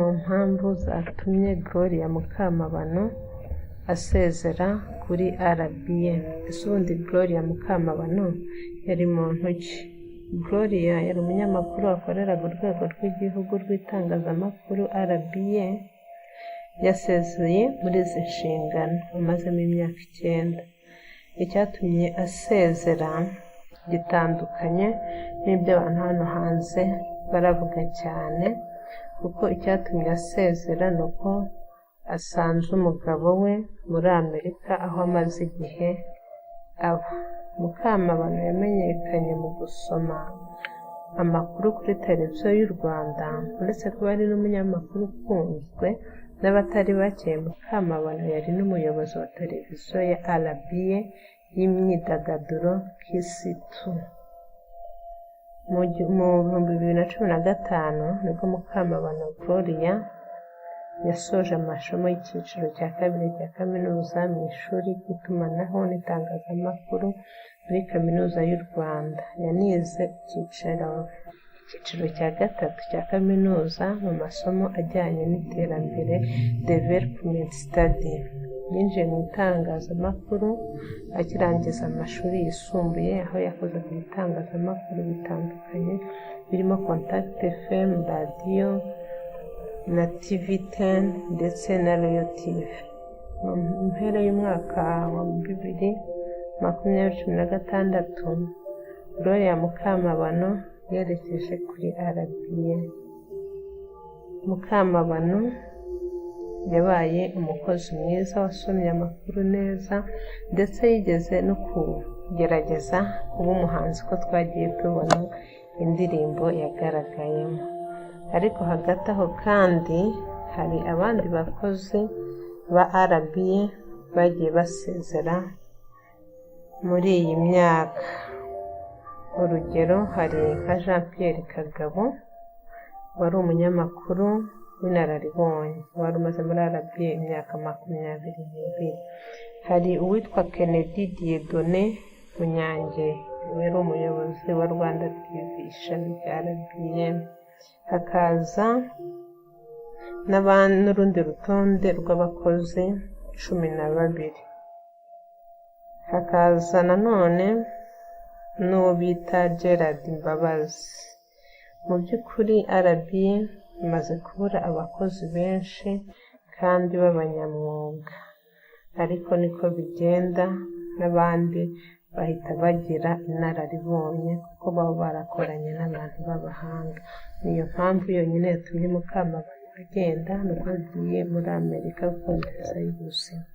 Mu mpamvu zatumye Gloria Mukamabano asezera kuri RBA. Ese ubundi Gloria Mukamabano yari muntu ki? Gloria yari umunyamakuru wakoreraga Urwego rw'Igihugu rw'Itangazamakuru RBA. Yasezeye muri izi nshingano amazemo imyaka 9. Icyatumye asezera gitandukanye n'ibyo abantu hano hanze baravuga cyane, kuko icyatumye asezera ni uko asanze umugabo we muri Amerika, aho amaze igihe aba. Mukamabano yamenyekanye mu gusoma amakuru kuri Televiziyo y'u Rwanda. Uretse kuba ari n'umunyamakuru ukunzwe n'abatari bake, Mukamabano yari n'umuyobozi wa televiziyo ya RBA y'imyidagaduro, Kiss 2. Mu 2015 nibwo Mukamabano Gloria yasoje amasomo y'icyiciro cya kabiri cya kaminuza mu ishuri ry'itumanaho n'itangazamakuru muri Kaminuza y'u Rwanda. Yanize icyiciro cya gatatu cya kaminuza mu masomo ajyanye n'iterambere, Development Study. Yinjiye mu itangazamakuru akirangiza amashuri yisumbuye, aho yakoze ku bitangazamakuru bitandukanye birimo Contact FM radiyo na TV 10 ndetse na Royal TV. Mu mpera y'umwaka wa 2026, Gloria Mukamabano yerekeje kuri RBA. Mukamabano yabaye umukozi mwiza wasomye amakuru neza, ndetse yigeze no kugerageza kuba umuhanzi, ko twagiye tubona indirimbo yagaragayemo. Ariko hagati aho kandi hari abandi bakozi ba RBA bagiye basezera muri iyi myaka. Urugero, hari nka Jean Pierre Kagabo wari umunyamakuru w'inararibonye wari umaze muri RBA imyaka 22. Hari uwitwa Kennedy Dieudonné Munyange wari umuyobozi wa Rwanda TV, ishami rya RBA. Hakaza n'urundi rutonde rw'abakozi 12. Hakaza nanone n'uwo bita Gerard Mbabazi. Mu by'ukuri RBA imaze kubura abakozi benshi kandi b'abanyamwuga, ariko niko bigenda, n'abandi bahita bagira inararibonye kuko baba barakoranye n'abantu b'abahanga. Niyo mpamvu yonyine yatumye Mukamabano agenda, ni uko agiye muri Amerika gukora viza y'ubuzima.